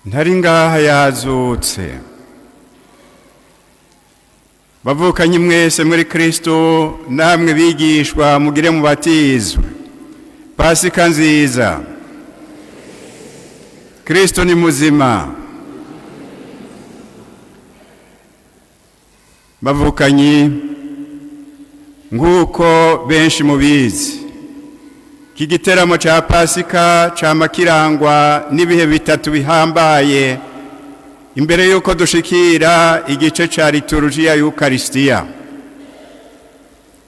Ntari ngaha, yazutse. Bavukanye mwese muri Kristo, namwe bigishwa mugire mubatizwe, Pasika nziza. Kristo ni muzima. Bavukanyi, nk'uko benshi mubizi, iki giteramo cya Pasika cyama kirangwa n'ibihe bitatu bihambaye imbere y'uko dushikira igice cya liturujiya y'Ukarisitiya.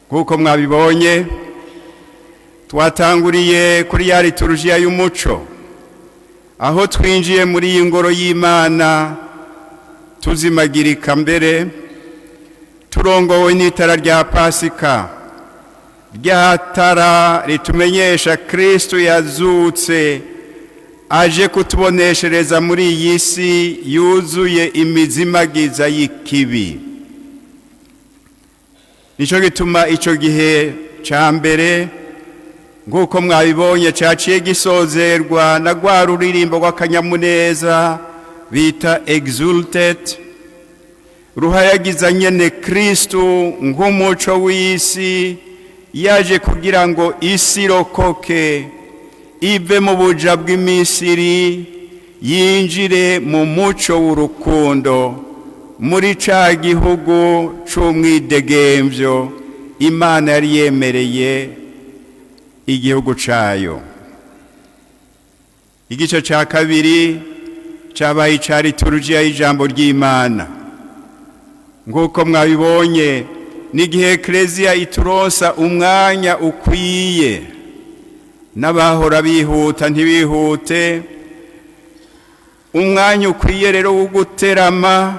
Nk'uko mwabibonye, twatanguriye kuri ya liturujiya y'umuco, aho twinjiye muri iyi ngoro y'Imana tuzimagirika mbere, turongowe n'itara rya Pasika, rya tara ritumenyesha Kristo yazutse, aje kutuboneshereza muri iyi si yuzuye imizimagiza y'ikibi. Nicyo gituma icyo gihe cya mbere, nk'uko mwabibonye, cyaciye gisozerwa na rwa ruririmbo rw'akanyamuneza bita Exultet, ruhayagiza nyene Kristu nk'umuco w'isi, yaje kugira ngo isi irokoke, ive mu buja bw'imisiri, yinjire mu muco w'urukundo, muri ca gihugu c'umwidegemvyo Imana yari yemereye igihugu cayo. Igice ca kabiri cabaye ica liturujiya y'ijambo ry'Imana. Nk'uko mwabibonye, n'igihe Eklezia ituronsa umwanya ukwiye, n'abahora bihuta ntibihute, umwanya ukwiye rero wo guterama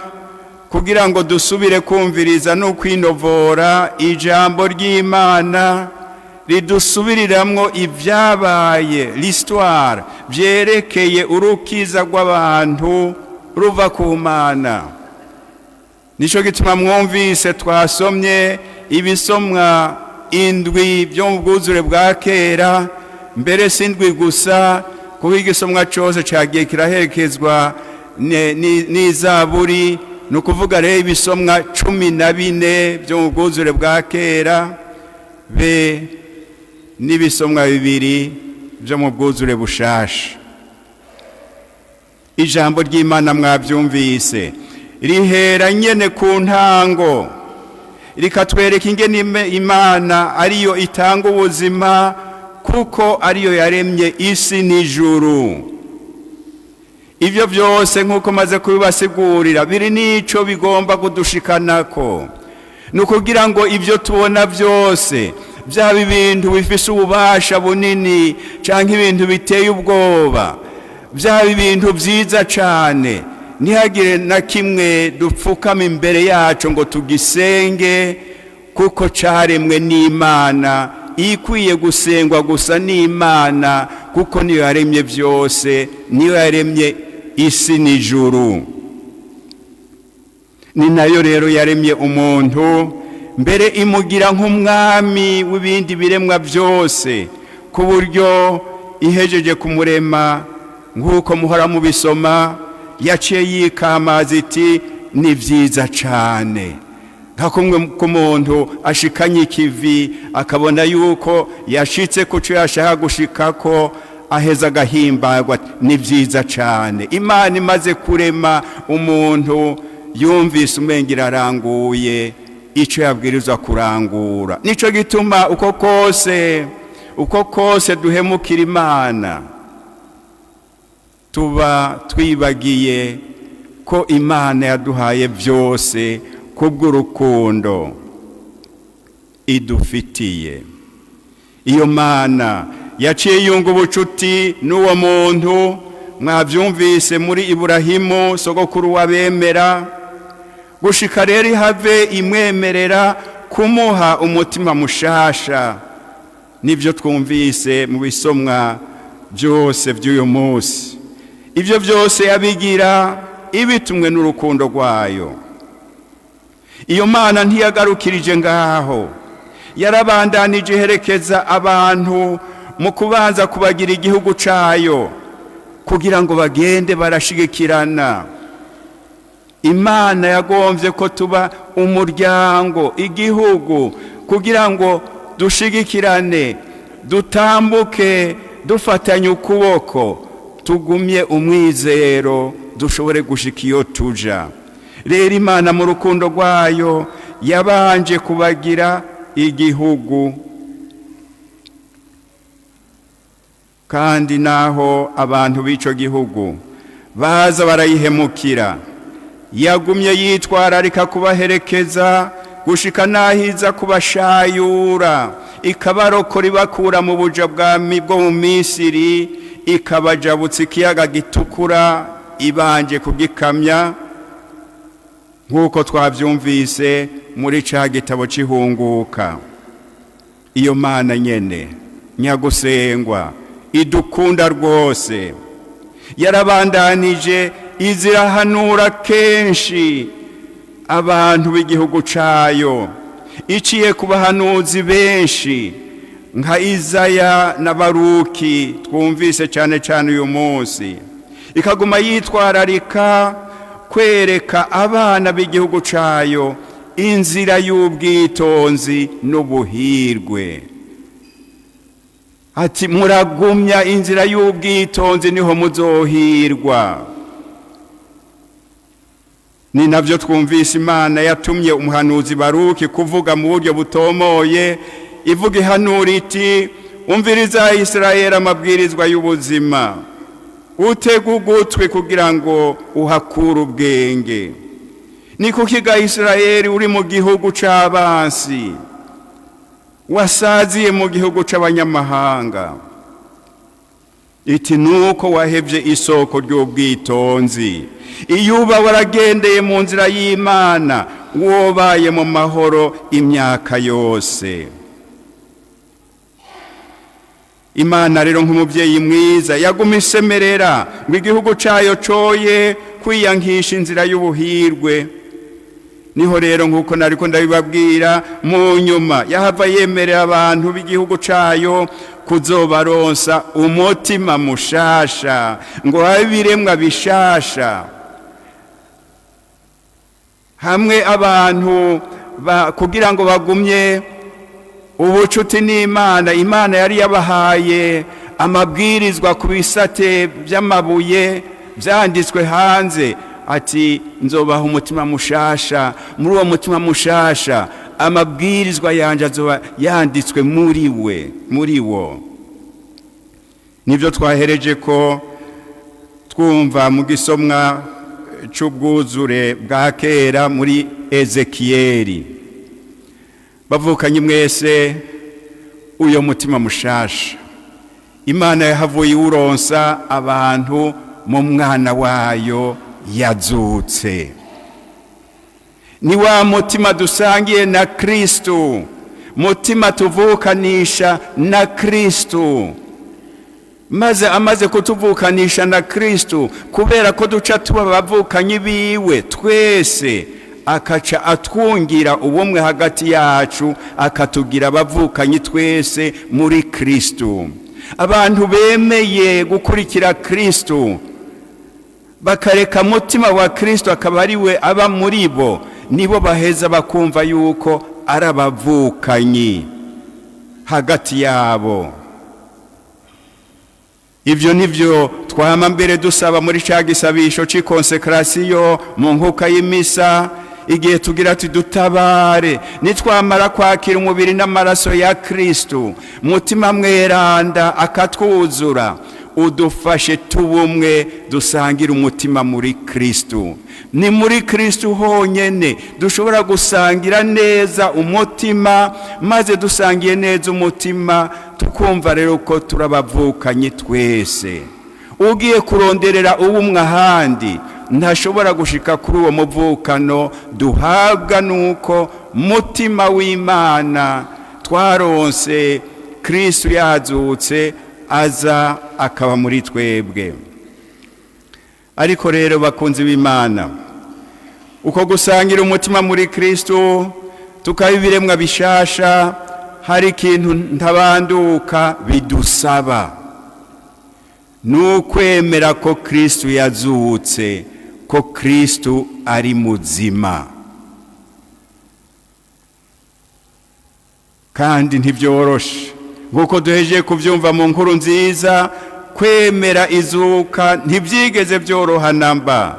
kugira ngo dusubire kumviriza no kwinovora ijambo ry'Imana ridusubiriramwo ibyabaye, l'histoire byerekeye urukiza rw'abantu ruva ku Mana. Nicyo gituma mwumvise twasomye ibisomwa indwi byo mu bwuzure bwa kera. Mbere si indwi gusa, kuko igisomwa cyose cyagiye kiraherekezwa n'izaburi. Ni ukuvuga rero ibisomwa 14 byo mu bwuzure bwa kera be n'ibisomwa bibiri byo mu bwuzure bushasha. Ijambo ry'Imana mwabyumvise, rihera nyene ku ntango, rikatwereka ingene Imana ariyo itanga ubuzima, kuko ariyo yaremye isi n'ijuru. Ibyo byose, nk'uko maze kubibasigurira, biri n'ico bigomba kudushikanako. Ni ukugira ngo ibyo tubona byose, byaba ibintu bifise ububasha bunini cyangwa ibintu biteye ubwoba, byaba ibintu byiza cyane, ntihagire na kimwe dupfukama imbere yacu ngo tugisenge, kuko cyaremwe n'Imana ikwiye gusengwa gusa n'Imana, kuko niyo yaremye byose, niyo yaremye isi n'ijuru. Ni nayo rero yaremye umuntu, mbere imugira nk'umwami w'ibindi biremwa byose, ku buryo ihejeje kumurema, nk'uko muhora mubisoma, yaciye yikamaza iti: "Ni byiza cyane." Nka kumwe k'umuntu ashikanye ikivi, akabona yuko yashitse ku cyo yashaka gushikako, aheza agahimbarwa: "Ni byiza cyane." Imana imaze kurema umuntu, yumvise umenga iraranguye icyo yabwirizwa kurangura. Nicyo gituma uko kose duhemukira Imana, tuba twibagiye ko Imana yaduhaye byose kubw'urukundo idufitiye. Iyo Mana yaciye yunga ubucuti n'uwo muntu, mwabyumvise muri Iburahimu, sogokuru w'abemera, gushika rero ihave imwemerera kumuha umutima mushasha. Nibyo twumvise mu bisomwa byose by'uyu munsi. Ibyo byose yabigira ibitumwe n'urukundo rwayo. Iyo Mana ntiyagarukirije ngaho, yarabandanije iherekeza abantu mu kubanza kubagira igihugu cayo. Kugira ngo bagende barashigikirana. Imana yagombye ko tuba umuryango, igihugu, kugira ngo dushigikirane, dutambuke dufatanye ukuboko, tugumye umwizero, dushobore gushika iyo tuja. Rero Imana mu rukundo rwayo yabanje kubagira igihugu. Kandi naho abantu b'ico gihugu baza barayihemukira, yagumye yitwararika kubaherekeza gushika nahiza kubashayura, ikabarokora, ibakura mu buja bwami bwo mu Misiri, ikabajabutsa ikiyaga Gitukura ibanje kugikamya, nk'uko twabyumvise muri ca gitabo c'Ihunguka. Iyo Mana nyene nyagusengwa idukunda rwose yarabandanije izirahanura kenshi abantu b'igihugu cayo, iciye ku bahanuzi benshi nka Izaya na Baruki twumvise cyane cyane uyu munsi. Ikaguma yitwararika kwereka abana b'igihugu cayo inzira y'ubwitonzi n'ubuhirwe. Ati: "Muragumya inzira y'ubwitonzi, niho muzohirwa." Ni nabyo twumvise Imana yatumye umuhanuzi Baruki kuvuga mu buryo butomoye, ivuga ihanura iti: "Umviriza Isirayeli amabwirizwa y'ubuzima, utege ugutwi kugira ngo uhakure ubwenge. Ni kuki Isirayeli uri mu gihugu c'abansi, wasaziye mu gihugu c'abanyamahanga?" Iti: "Nuko wahevye isoko ry'ubwitonzi. Iyo uba waragendeye mu nzira y'Imana, wobaye mu mahoro imyaka yose." Imana rero, nk'umubyeyi mwiza, yaguma isemerera ngo igihugu cayo coye kwiyankisha inzira y'ubuhirwe. Niho rero, nk'uko nariko ndabibabwira, mu nyuma yahava yemerera abantu b'igihugu cayo kuzobaronsa umutima mushasha, ngo habe ibiremwa bishasha. Hamwe abantu kugira ngo bagumye ubucuti n'Imana, Imana yari yabahaye amabwirizwa ku bisate by'amabuye byanditswe hanze, ati: "Nzobaha umutima mushasha. Muri uwo mutima mushasha, amabwirizwa yanjye azoba yanditswe muri we, muri wo." Nibyo twahereje ko twumva mu gisomwa c'ubwuzure bwa kera muri Ezekiyeli. Bavukanye mwese, uyo mutima mushasha Imana yahavuye iwuronsa abantu mu Mwana wayo yazutse. Ni wa mutima dusangiye na Kristu, mutima tuvukanisha na Kristu. Maze amaze kutuvukanisha na Kristu, kubera ko duca tuba abavukanyi biwe twese, akaca atwungira ubumwe hagati yacu, akatugira abavukanyi twese muri Kristu. Abantu bemeye gukurikira Kristu, bakareka mutima wa Kristu akaba ari we aba muri bo, nibo baheza bakumva yuko ari abavukanyi hagati yabo. Ibyo nibyo twama mbere dusaba muri ca gisabisho c'ikonsekarasiyo mu nkuka y'imisa, igihe tugira ati: "Dutabare nitwamara kwakira umubiri n'amaraso ya Kristu, Mutima Mweranda akatwuzura, udufashe tubumwe, dusangire umutima muri Kristu." Ni muri Kristu honyene dushobora gusangira neza umutima. Maze dusangiye neza umutima, tukumva rero ko turabavukanye twese. Ugiye kuronderera ubumwe ahandi ntashobora gushika kuri uwo muvukano duhabwa nuko mutima w'Imana twaronse Kristu yazutse, aza akaba muri twebwe. Ariko rero, bakunzi b'Imana, uko gusangira umutima muri Kristu, tukaba ibiremwa bishasha, hari ikintu ntabanduka bidusaba. Ni ukwemera ko Kristu yazutse, ko Kristu ari muzima. Kandi ntibyoroshe, nk'uko duhejeje kubyumva mu nkuru nziza, kwemera izuka ntibyigeze byoroha namba,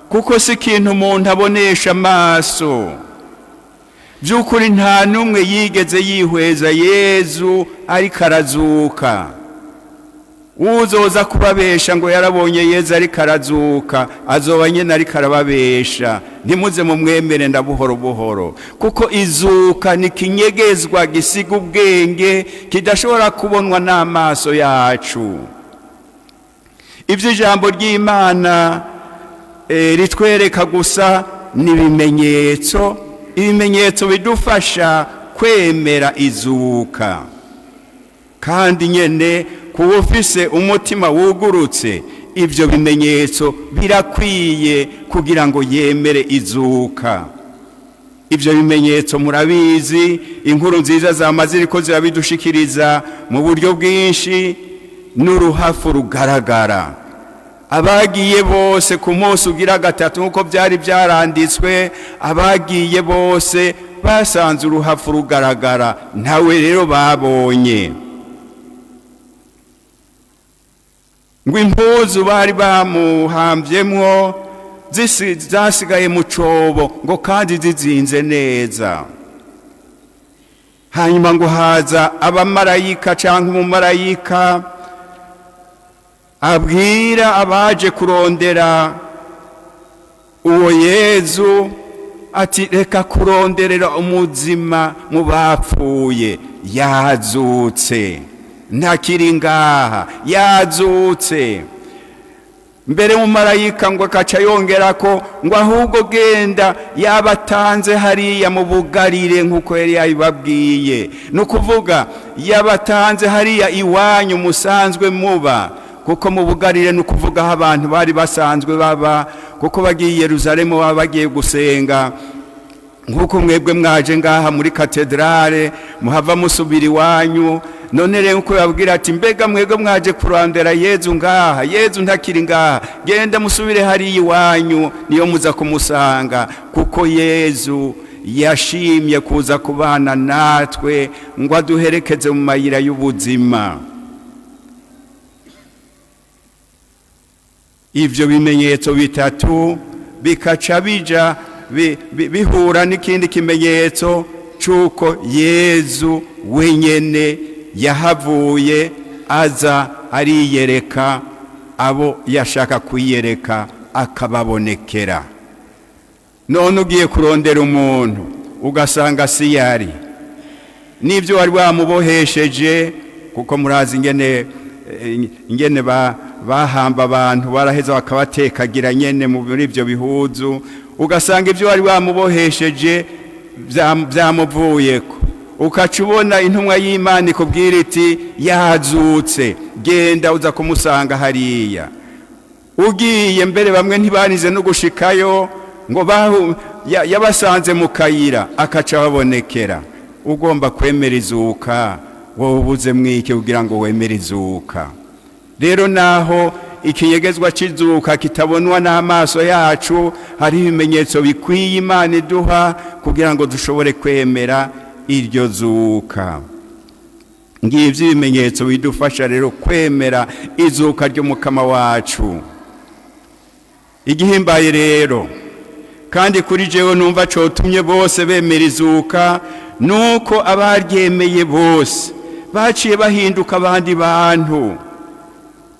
kuko si ikintu umuntu abonesha amaso. By'ukuri nta n'umwe yigeze yihweza Yezu ariko arazuka. Uzoza kubabesha ngo yarabonye Yezu ariko arazuka, azoba nyine ariko arababesha. Ntimuze mumwemere nda buhoro buhoro, kuko izuka ni ikinyegezwa gisiga ubwenge, kidashobora kubonwa n'amaso yacu. Ibyo ijambo ry'Imana ritwereka gusa ni ibimenyetso, ibimenyetso bidufasha kwemera izuka. Kandi nyene kuba ufise umutima wugurutse, ibyo bimenyetso birakwiye kugira ngo yemere izuka. Ibyo bimenyetso murabizi, inkuru nziza zamaze ziriko zirabidushikiriza mu buryo bwinshi n'uruhafu rugaragara. Abagiye bose ku munsi ugira gatatu, nk'uko byari byaranditswe, abagiye bose basanze uruhafu rugaragara, ntawe rero babonye. Ngo impuzu bari bamuhambyemwo zasigaye mu cobo, ngo kandi zizinze neza. Hanyuma ngo haza abamarayika cyangwa umumarayika abwira abaje kurondera uwo Yezu ati reka kuronderera umuzima mu bapfuye, yazutse, ntakiri ngaha, yazutse. Mbere umumarayika ngo akaca yongera ko ngo ahubwo genda yabatanze hariya mu bugarire nk'uko yari yabibabwiye. Ni ukuvuga yabatanze hariya iwanyu musanzwe muba, kuko mu bugarire ni ukuvuga aho abantu bari basanzwe baba, kuko bagiye i Yerusalemu baba bagiye gusenga. Nk'uko mwebwe mwaje ngaha muri katedrale muhava musubira iwanyu. None rero uko yabwira ati mbega mwebwe mwaje kurondera Yezu ngaha, Yezu ntakiri ngaha, genda musubire hariya iwanyu niyo muza kumusanga, kuko Yezu yashimye kuza kubana natwe ngo aduherekeze mu mayira y'ubuzima. Ivyo bimenyetso bitatu bikaca bija bihura n'ikindi kimenyetso c'uko Yezu wenyene yahavuye aza ariyereka abo yashaka kwiyereka akababonekera. None ugiye kurondera umuntu ugasanga si yari, n'ibyo wari wamubohesheje, kuko murazi ingene bahamba abantu baraheza bakabatekagira nyene muri ibyo bihuzu, ugasanga ibyo wari wamubohesheje byamuvuyeko. Ukaca ubona intumwa y'Imana ikubwira iti yazutse, genda uza kumusanga hariya. Ugiye mbere bamwe ntibanize no gushikayo, ngo yabasanze mu kayira akaca babonekera. Ugomba kwemera izuka, wowe ubuze mwike kugira ngo wemere izuka. Rero naho ikinyegezwa c'izuka kitabonwa n'amaso yacu, hari ibimenyetso bikwiye Imana iduha kugira ngo dushobore kwemera iryo zuka. Ngivyo ibimenyetso bidufasha rero kwemera izuka ry'umukama wacu. Igihimbaye rero kandi kuri jewe numva cotumye bose bemera izuka, nuko abaryemeye bose baciye bahinduka abandi bantu.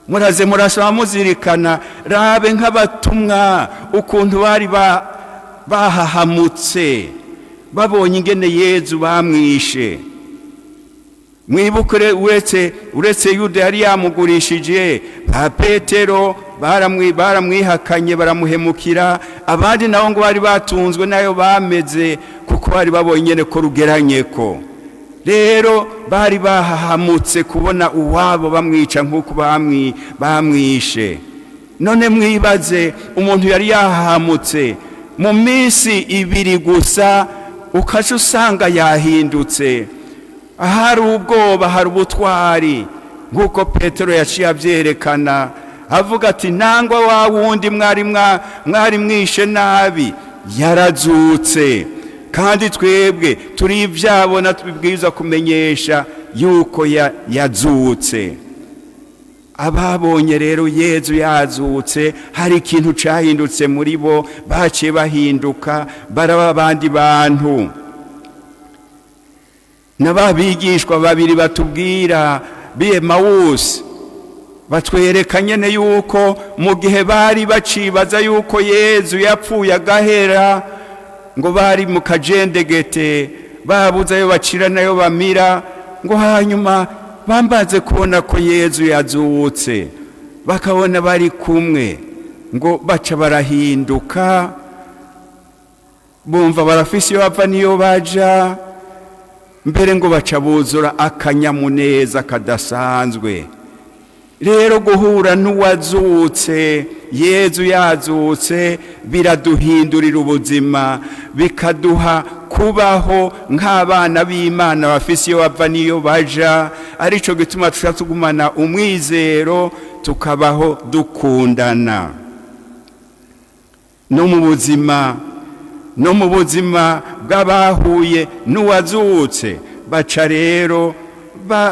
Muraze murasaba muzirikana, rabe nk'abatumwa ukuntu bari bahahamutse babonye ingene Yezu bamwishe. Mwibuke uretse Yuda yari yamugurishije, ba Petero baramwihakanye baramuhemukira, abandi nabo ngo bari batunzwe nayo bameze, kuko bari babonye nyene ko rugeranye ko. Rero bari bahahamutse kubona uwabo bamwica nk'uko bamwishe. None mwibaze umuntu yari yahahamutse mu minsi ibiri gusa, ukaca usanga yahindutse. Ahari ubwoba hari ubutwari. Nk'uko Petero yaciye abyerekana, avuga ati: "Nangwa wa wundi mwari mwishe nabi yarazutse, kandi twebwe turi ibyabona, tubibwirizwa kumenyesha yuko yazutse." Ababonye rero Yezu yazutse, hari ikintu cyahindutse muri bo. Baciye bahinduka, baraba abandi bantu. N'ababigishwa babiri batubwira b'Emawusi batwereka nyene yuko mu gihe bari bacibaza yuko Yezu yapfuye agahera, ngo bari mu kajendegete, babuze ayo bacira nayo bamira, ngo hanyuma bambaze kubona ko Yezu yazutse, bakabona bari kumwe, ngo baca barahinduka, bumva barafise iyo bava n'iyo baja. Mbere ngo baca buzura akanyamuneza kadasanzwe. Rero guhura n'uwazutse, Yezu yazutse, biraduhindurira ubuzima, bikaduha kubaho nk'abana b'Imana bafise iyo bava n'iyo baja. Aricyo gituma tuca tugumana umwizero, tukabaho dukundana no mu buzima bw'abahuye n'uwazutse. Baca rero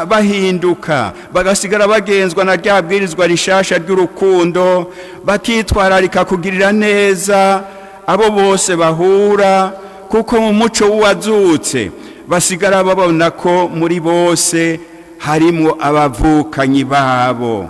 bahinduka, bagasigara bagenzwa na rya bwirizwa rishasha ry'urukundo, bakitwararika kugirira neza abo bose bahura, kuko mu muco w'uwazutse basigara babona ko muri bose harimo abavukanyi babo.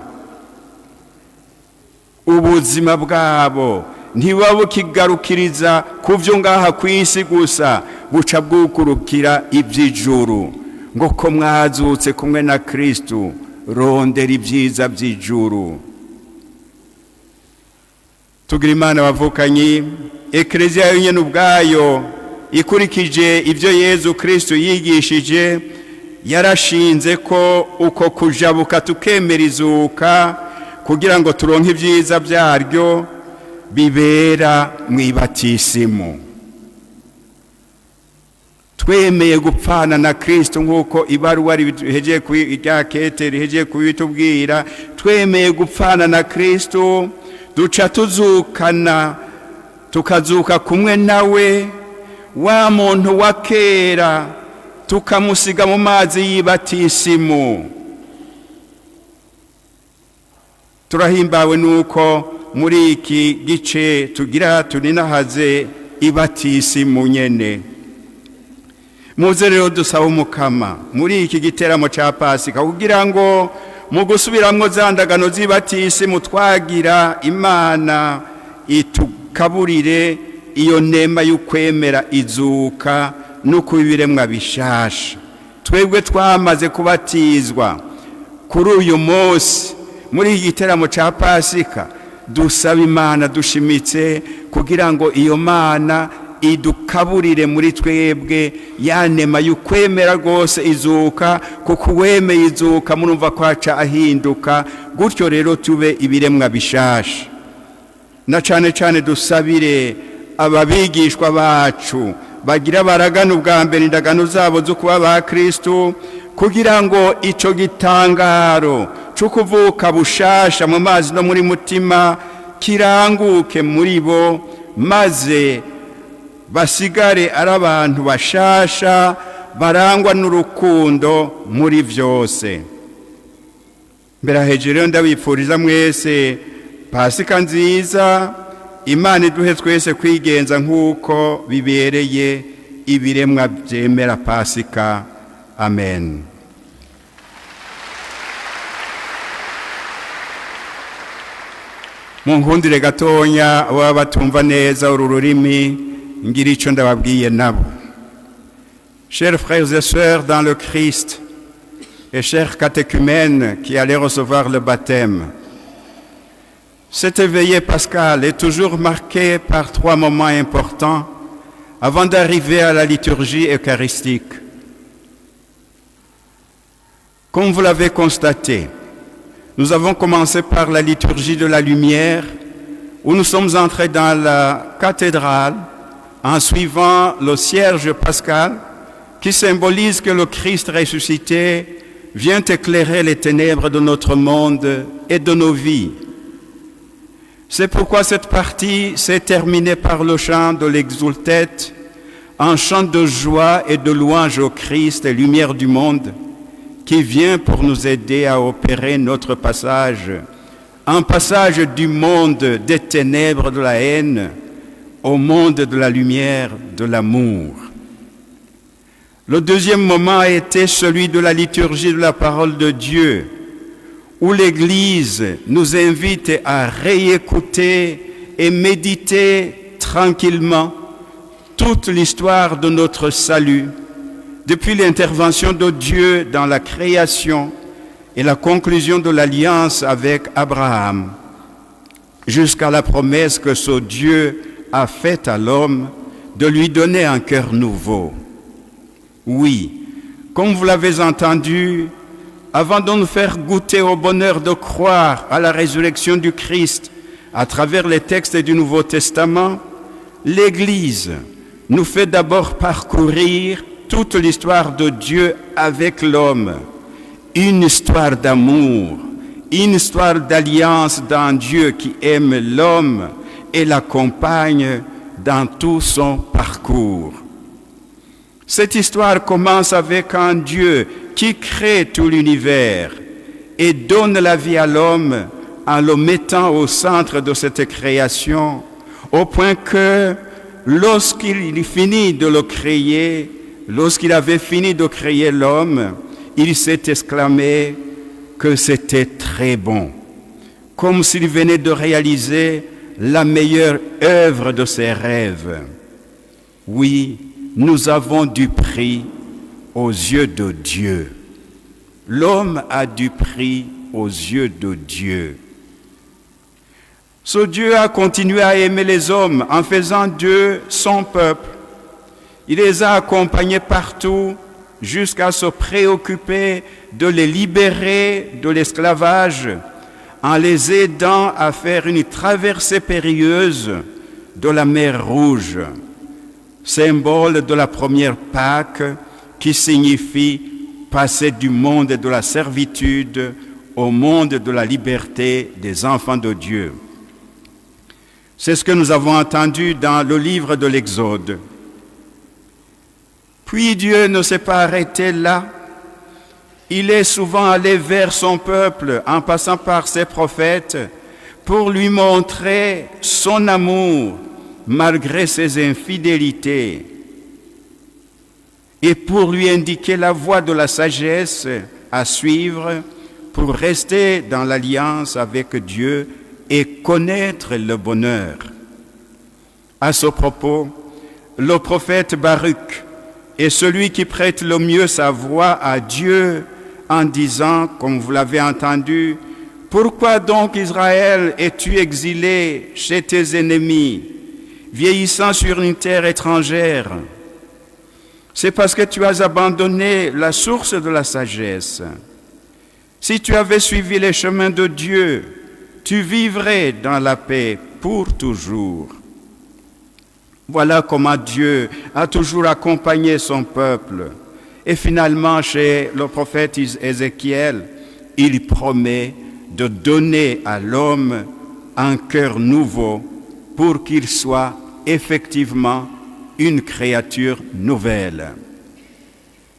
Ubuzima bwabo ntibuba bukigarukiriza ku byo ngaha ku isi gusa, buca bwukurukira iby'ijuru. Ngo ko mwazutse kumwe na Kristu, rondera ibyiza by'ijuru. Tugira Imana bavukanyi, Ekereziya yonyine ubwayo, ikurikije ibyo Yezu Kristu yigishije, yarashinze ko uko kujabuka tukemera izuka kugira ngo turonke ibyiza byaryo bibera mu ibatisimu. Twemeye gupfana na Kristo, nk'uko ibaruwa rihegeye rya kete rihegeye kubitubwira, twemeye gupfana na Kristo, duca tuzukana, tukazuka kumwe nawe. Wa muntu wa kera tukamusiga mu mazi y'ibatisimu. Turahimbawe nuko muri iki gice tugira tuninahaze ibatisimu nyene. Muze rero dusaba Umukama muri iki giteramo ca Pasika, kugira ngo mu gusubiramwo za ndagano z'ibatisimu twagira, Imana itukaburire iyo nema y'ukwemera izuka no kuba ibiremwa bishasha. Twebwe twamaze kubatizwa, kuri uyu munsi muri iki giteramo ca Pasika, dusaba Imana dushimitse kugira ngo iyo Mana idukaburire muri twebwe ya nema y'ukwemera rwose izuka, kuko uwemeye izuka murumva ko aca ahinduka. Gutyo rero tube ibiremwa bishasha. Na cane cane dusabire ababigishwa bacu bagira baragana ubwa mbere indagano zabo zo kuba ba Kristu, kugira ngo ico gitangaro cyo kuvuka bushasha mu mazi no muri mutima kiranguke muri bo, maze basigare ari abantu bashasha barangwa n'urukundo muri byose. Mbere hejuru rero ndabipfuriza mwese Pasika nziza. Imana iduhe twese kwigenza nk'uko bibereye ibiremwa byemera Pasika. Amen. Mu nkundire gatonya, baba batumva neza uru rurimi, ngira icyo ndababwiye nabo. Chers frères et sœurs dans le Christ et chers catéchumènes qui allez recevoir le baptême, cette veillée pascale est toujours marquée par trois moments importants avant d'arriver à la liturgie eucharistique. Comme vous l'avez constaté, nous avons commencé par la liturgie de la lumière, où nous sommes entrés dans la cathédrale en suivant le cierge pascal qui symbolise que le Christ ressuscité vient éclairer les ténèbres de notre monde et de nos vies. C'est pourquoi cette partie s'est terminée par le chant de l'Exultet, un chant de joie et de louange au Christ et lumière du monde, qui vient pour nous aider à opérer notre passage, un passage du monde des ténèbres de la haine au monde de la lumière de l'amour. Le deuxième moment a été celui de la liturgie de la parole de Dieu, où l'Église nous invite à réécouter et méditer tranquillement toute l'histoire de notre salut, depuis l'intervention de Dieu dans la création et la conclusion de l'alliance avec Abraham, jusqu'à la promesse que ce Dieu a faite à l'homme de lui donner un cœur nouveau. Oui, comme vous l'avez entendu, avant de nous faire goûter au bonheur de croire à la résurrection du Christ à travers les textes du Nouveau Testament, l'Église nous fait d'abord parcourir toute l'histoire de Dieu avec l'homme, une histoire d'amour, une histoire d'alliance d'un Dieu qui aime l'homme et l'accompagne dans tout son parcours. Cette histoire commence avec un Dieu qui crée tout l'univers et donne la vie à l'homme en le mettant au centre de cette création, au point que lorsqu'il finit de le créer, lorsqu'il avait fini de créer l'homme, il s'est exclamé que c'était très bon, comme s'il venait de réaliser la meilleure œuvre de ses rêves. Oui, nous avons du prix aux yeux de Dieu. L'homme a du prix aux yeux de Dieu. Ce Dieu a continué à aimer les hommes en faisant d'eux son peuple. Il les a accompagnés partout jusqu'à se préoccuper de les libérer de l'esclavage en les aidant à faire une traversée périlleuse de la mer Rouge, symbole de la première Pâque qui signifie passer du monde de la servitude au monde de la liberté des enfants de Dieu. C'est ce que nous avons entendu dans le livre de l'Exode. Puis Dieu ne s'est pas arrêté là. Il est souvent allé vers son peuple en passant par ses prophètes pour lui montrer son amour malgré ses infidélités et pour lui indiquer la voie de la sagesse à suivre pour rester dans l'alliance avec Dieu et connaître le bonheur. À ce propos, le prophète Baruch est celui qui prête le mieux sa voix à Dieu en disant, comme vous l'avez entendu, « Pourquoi donc, Israël, es-tu exilé chez tes ennemis, vieillissant sur une terre étrangère? C'est parce que tu as abandonné la source de la sagesse. Si tu avais suivi les chemins de Dieu, tu vivrais dans la paix pour toujours. » Voilà comment Dieu a toujours accompagné son peuple. Et finalement, chez le prophète Ézéchiel, il promet de donner à l'homme un cœur nouveau pour qu'il soit effectivement une créature nouvelle.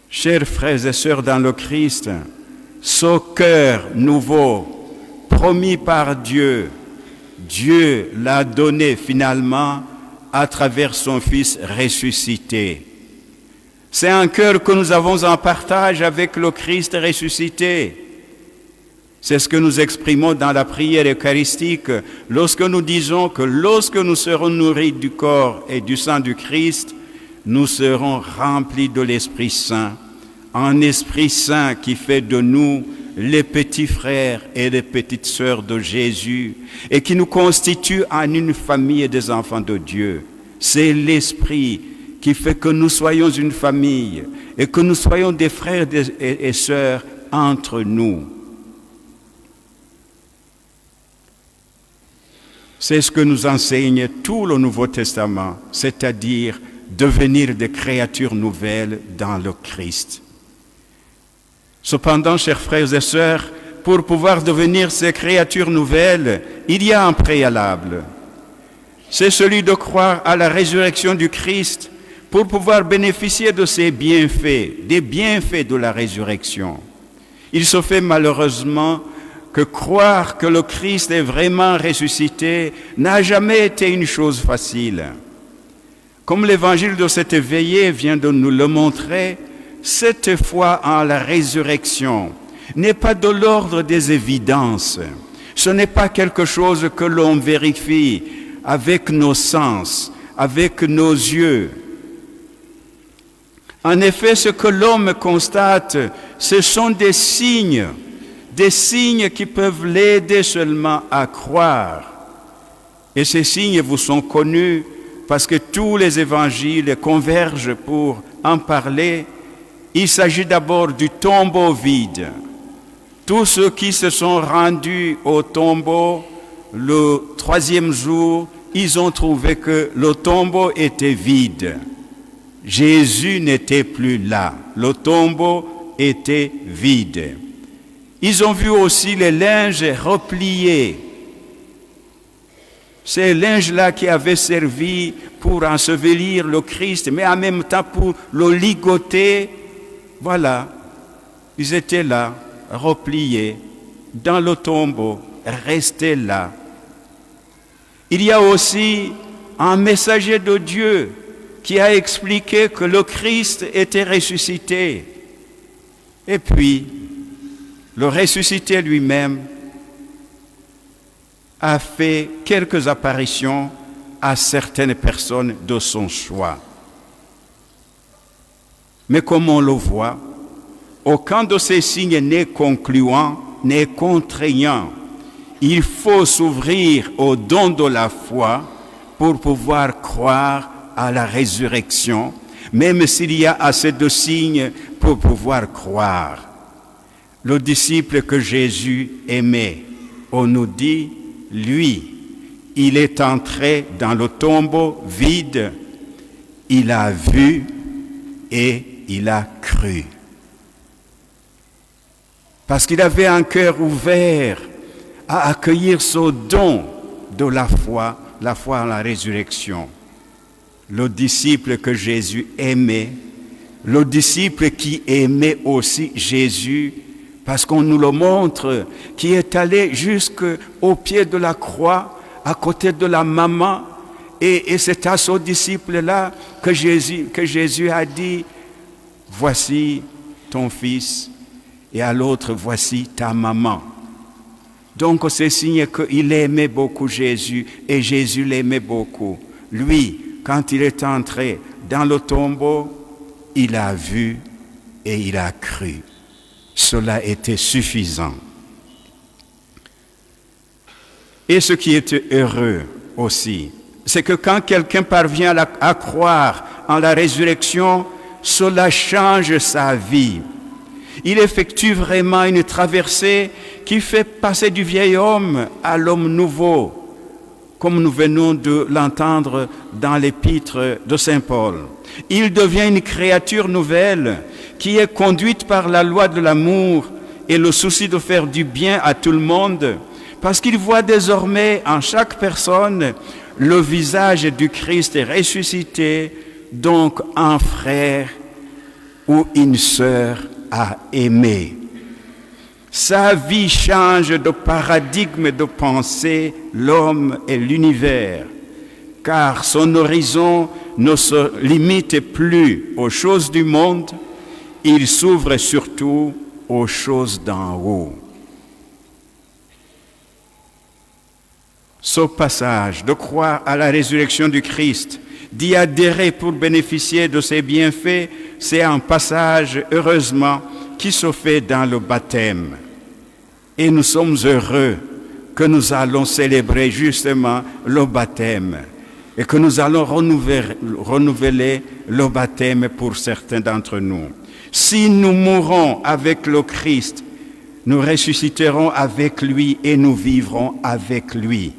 Chers frères et sœurs dans le Christ, ce cœur nouveau promis par Dieu, Dieu l'a donné finalement à travers son Fils ressuscité. C'est un cœur que nous avons en partage avec le Christ ressuscité. C'est ce que nous exprimons dans la prière eucharistique lorsque nous disons que lorsque nous serons nourris du corps et du sang du Christ, nous serons remplis de l'Esprit Saint, un Esprit Saint qui fait de nous les petits frères et les petites sœurs de Jésus et qui nous constitue en une famille des enfants de Dieu. C'est l'Esprit qui fait que nous soyons une famille et que nous soyons des frères et sœurs entre nous. C'est ce que nous enseigne tout le Nouveau Testament, c'est-à-dire devenir des créatures nouvelles dans le Christ. Cependant, chers frères et sœurs, pour pouvoir devenir ces créatures nouvelles, il y a un préalable. C'est celui de croire à la résurrection du Christ pour pouvoir bénéficier de ses bienfaits, des bienfaits de la résurrection. Il se fait malheureusement que croire que le Christ est vraiment ressuscité n'a jamais été une chose facile. Comme l'évangile de cette veillée vient de nous le montrer, cette foi en la résurrection n'est pas de l'ordre des évidences. Ce n'est pas quelque chose que l'on vérifie avec nos sens, avec nos yeux. En effet, ce que l'homme constate, ce sont des signes qui peuvent l'aider seulement à croire. Et ces signes vous sont connus parce que tous les évangiles convergent pour en parler. Il s'agit d'abord du tombeau vide. Tous ceux qui se sont rendus au tombeau le troisième jour, ils ont trouvé que le tombeau était vide. Jésus n'était plus là. Le tombeau était vide. Ils ont vu aussi les linges repliés. Ces linges-là qui avaient servi pour ensevelir le Christ, mais en même temps pour le ligoter. Voilà, ils étaient là, repliés, dans le tombeau, restés là. Il y a aussi un messager de Dieu qui a expliqué que le Christ était ressuscité. Et puis, le ressuscité lui-même a fait quelques apparitions à certaines personnes de son choix. Mais comme on le voit, aucun de ces signes n'est concluant, n'est contraignant. Il faut s'ouvrir au don de la foi pour pouvoir croire à la résurrection, même s'il y a assez de signes pour pouvoir croire. Le disciple que Jésus aimait, on nous dit, lui, il est entré dans le tombeau vide, il a vu et il a cru. Parce qu'il avait un cœur ouvert à accueillir ce don de la foi en la résurrection. Le disciple que Jésus aimait, le disciple qui aimait aussi Jésus, parce qu'on nous le montre, qui est allé jusqu'au pied de la croix, à côté de la maman, et c'est à ce disciple-là que Jésus a dit, « Voici ton fils », et à l'autre, « Voici ta maman ». Donc c'est signe qu'il aimait beaucoup Jésus, et Jésus l'aimait beaucoup. Lui, quand il est entré dans le tombeau, il a vu et il a cru. Cela était suffisant. Et ce qui est heureux aussi, c'est que quand quelqu'un parvient à croire en la résurrection, cela change sa vie. Il effectue vraiment une traversée qui fait passer du vieil homme à l'homme nouveau, comme nous venons de l'entendre dans l'épître de saint Paul. Il devient une créature nouvelle qui est conduite par la loi de l'amour et le souci de faire du bien à tout le monde, parce qu'il voit désormais en chaque personne le visage du Christ ressuscité, donc un frère ou une sœur à aimer. Sa vie change de paradigme de pensée, l'homme et l'univers, car son horizon ne se limite plus aux choses du monde, il s'ouvre surtout aux choses d'en haut. Ce passage de croire à la résurrection du Christ, d'y adhérer pour bénéficier de ses bienfaits, c'est un passage, heureusement, qui se fait dans le baptême. Et nous sommes heureux que nous allons célébrer justement le baptême et que nous allons renouveler le baptême pour certains d'entre nous. Si nous mourons avec le Christ, nous ressusciterons avec lui et nous vivrons avec lui.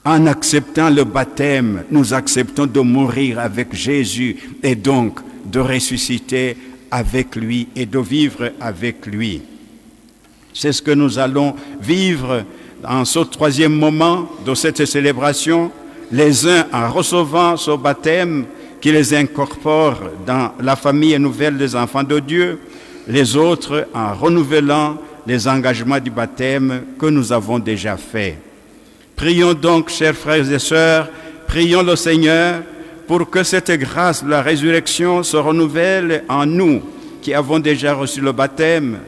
En acceptant le baptême, nous acceptons de mourir avec Jésus et donc de ressusciter avec lui et de vivre avec lui. C'est ce que nous allons vivre en ce troisième moment de cette célébration, les uns en recevant ce baptême qui les incorpore dans la famille nouvelle des enfants de Dieu, les autres en renouvelant les engagements du baptême que nous avons déjà faits. Prions donc, chers frères et sœurs, prions le Seigneur pour que cette grâce de la résurrection se renouvelle en nous qui avons déjà reçu le baptême.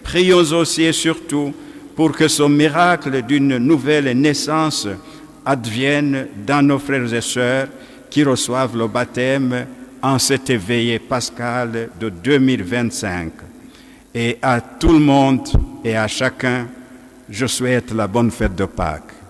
Prions aussi et surtout pour que ce miracle d'une nouvelle naissance advienne dans nos frères et sœurs qui reçoivent le baptême en cette veillée pascale de 2025. Et à tout le monde et à chacun, je souhaite la bonne fête de Pâques.